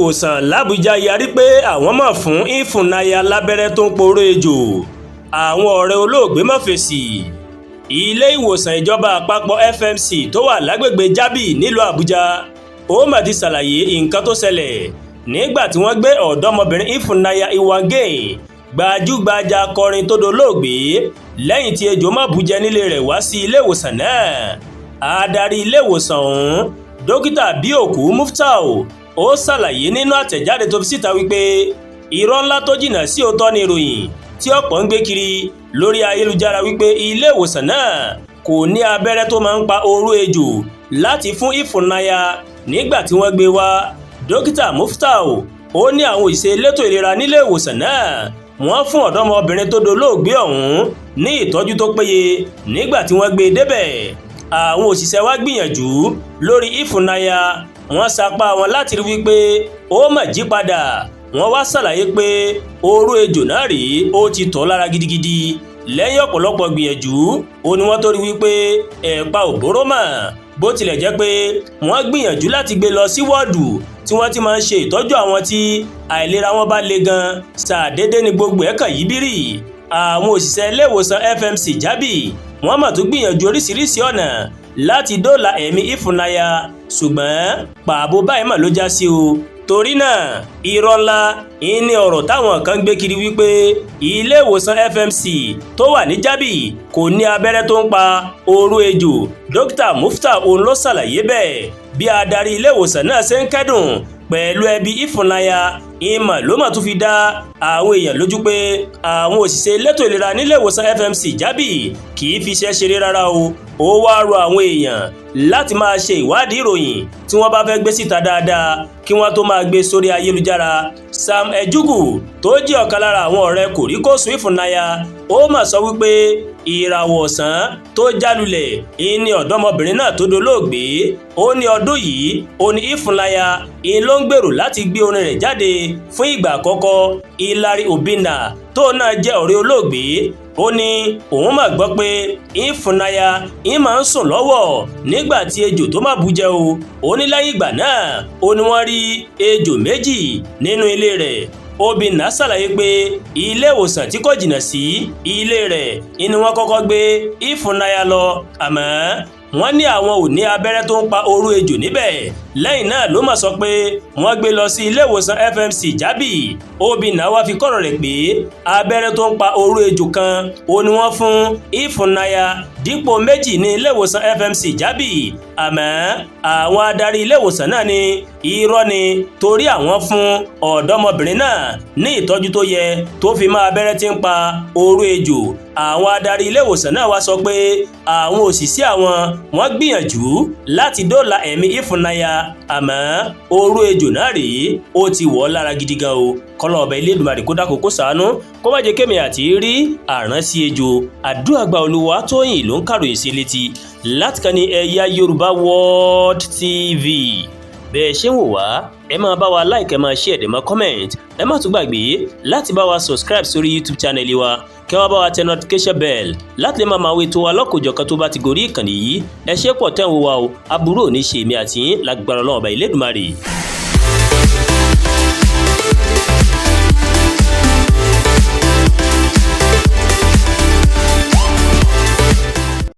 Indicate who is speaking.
Speaker 1: Ìwòsàn làbújá yarí pé àwọn máa fún Ifunayà lábẹ́rẹ́ tó ń poró ejò. Àwọn ọ̀rẹ́ olóògbé má fèsì. Ilé ìwòsàn ìjọba àpapọ̀ FMC tó wà lágbègbè Jabi nílùú Àbújá ó mà ti ṣàlàyé nǹkan tó ṣẹlẹ̀ nígbà tí wọ́n gbé ọ̀dọ́mọbìnrin Ifunaya Iwange, gbajúgbajà akọrin tó dolóògbé lẹ́yìn tí ejò má bùjẹ nílé rẹ̀, wá sí ilé ìwòsàn náà. Adarí ilé ìwòsàn ọ̀hún, Dókítà Bíòkú Muftau, ó ṣàlàyé nínú àtẹ̀jáde tó fi síta wípé irọ́ ńlá tó jìnnà sí òótọ́ ni ìròyìn tí ọ̀pọ̀ ń gbé kiri lórí ayélujára wípé ilé ìwòsàn náà kò ní abẹ́rẹ́ tó máa ń pa oró ejò láti fún Ifunaya nígbà tí wọ́n gbé wá. Dókítà Muftau ó ní àwọn òṣìṣẹ́ elétò ìlera nílé ìwòsàn náà, wọ́n fún ọ̀dọ́mọbìnrin tó dolóògbé ọ̀hún ní ìtọ́jú tó péye nígbà tí wọ́n gbé e débẹ̀. Àwọn òṣìṣẹ́ wa gbìyànjú lórí Ifunaya, wọ́n sapá wọn láti rí wípé ó mà jí padà. Wọ́n wá ṣàlàyé pé oró ejò náà rèé, ó ti tọ̀ lára gidigidi. Lẹ́yìn ọ̀pọ̀lọpọ̀ gbìyànjú, ó ní wọ́n tó rí wípé ẹ̀pa ò bóró mọ̀. Bó tilẹ̀ jẹ́ pé wọ́n gbìyànjú láti gbé lọ sí wọ́ọ̀dù tí wọ́n ti máa ń ṣe ìtọ́jú àwọn tí àìlera wọn bá le gan, ṣàdédé ni gbogbo ẹ̀ kàn yí bírì. Àwọn òṣìṣẹ́ ilé ìwòsàn FMC Jabi, wọ́n mà tún gbìyànjú oríṣiríṣi ọ̀nà láti dóòlà ẹ̀mí Ifunaya, ṣùgbọ́n pàbó báyìí mà ló já sí o. Torí náà, irọ́ ńlá ìní ọ̀rọ̀ táwọn kan gbé kiri wípé ilé ìwòsàn FMC tó wà ní Jabi kò ní abẹ́rẹ́ tó ń pa oró ejò. Dókítà Muftau òun ló ṣàlàyé bẹ́ẹ̀. Bí adarí ilé ìwòsàn náà ṣe ń kẹ́dùn pẹ̀lú ẹbí Ifunaya, ìmọ̀ ló mà tún fi dá àwọn èèyàn lójú pé àwọn òṣìṣẹ́ elétò ìlera nílé ìwòsàn FMC Jabi kì í fi iṣẹ́ ṣeré rárá o. Ó wá rọ àwọn èèyàn láti máa ṣe ìwádìí ìròyìn tí wọ́n bá fẹ́ gbé síta dáadáa kí wọ́n tó máa gbé sórí ayélujára. Sam Ejugu, tó jẹ́ ọ̀kan lára àwọn ọ̀rẹ́ kòríkòsùn Ifunaya, ó mà sọ wípé ìràwọ̀ ọ̀sán tó jálulẹ̀ ìní ọ̀dọ́mọbìnrin náà tó dolóògbé. Ó ní ọdún yìí, ó ní Ifunaya ìní ló ń gbèrò láti gbé orin rẹ̀ jáde fún ìgbà àkọ́kọ́. Hilary Obinna, tó náà jẹ́ ọ̀rẹ́ olóògbé, ó ní òun mà gbọ́ pé Ifunaya ń máa ń sùn lọ́wọ́ nígbà tí ejò tó má bú jẹ o. Ó ní lẹ́yìn ìgbà náà, ó ní wọ́n rí ejò 2 nínú ilé rẹ̀. Obinna ṣàlàyé pé ilé ìwòsàn tí kò jìnnà sí ilé rẹ̀ ni wọ́n kọ́kọ́ gbé Ifunaya lọ, àmọ́ wọ́n ní àwọn ò ní abẹ́rẹ́ tó ń pa oró ejò níbẹ̀. Lẹ́yìn náà ló mà sọ pé wọ́n gbé lọ sí ilé ìwòsàn FMC Jabi. Obinna wá fi kọ́rọ̀ rẹ̀ pé abẹ́rẹ́ tó ń pa oró ejò kan ó ní wọ́n fún Ifunaya dípò 2 ní ilé ìwòsàn FMC Jabi, àmọ́ àwọn adarí ilé ìwòsàn náà ní irọ́ ni, torí àwọn fún ọ̀dọ́mọbìnrin náà ní ìtọ́jú tó yẹ tó fi máa abẹ́rẹ́ tí ń pa oró ejò. Àwọn adarí ilé ìwòsàn náà wá sọ pé àwọn òṣìṣẹ́ àwọn, wọ́n gbìyànjú láti dóòlà ẹ̀mí Ifunaya, àmọ́ oró ejò náà rèé, ó ti wọ̀ ọ́ lára gidi gan o. Kọ́lọ́ ọba Elédùmarè kó dákun, kó ṣàánú, kó má jẹ́ kémi àti rí àránsí ejò. Àdúrà gba. Olúwatóyìn ló ń kàròyìn sí létí láti kàn ní Ẹ̀yà Yorùbá World TV. Bẹ́ẹ̀ ṣe ń wò wá, ẹ máa bá wa like, ẹ máa share, ẹ máa comment. Ẹ má tún gbàgbé láti bá wa subscribe sórí YouTube channel wa, kẹ́ wá bá wa tẹ notification bell láti lè máa wo ètò wa lọ́kòjọ̀kan tó bá ti gorí ìkànnì yìí. Ẹ ṣé pọ̀ tẹ́ ń wò wá o. Aburú ò ní ṣe èmi àti yín lágbára Ọlọ́run Ọba Elédùmarè.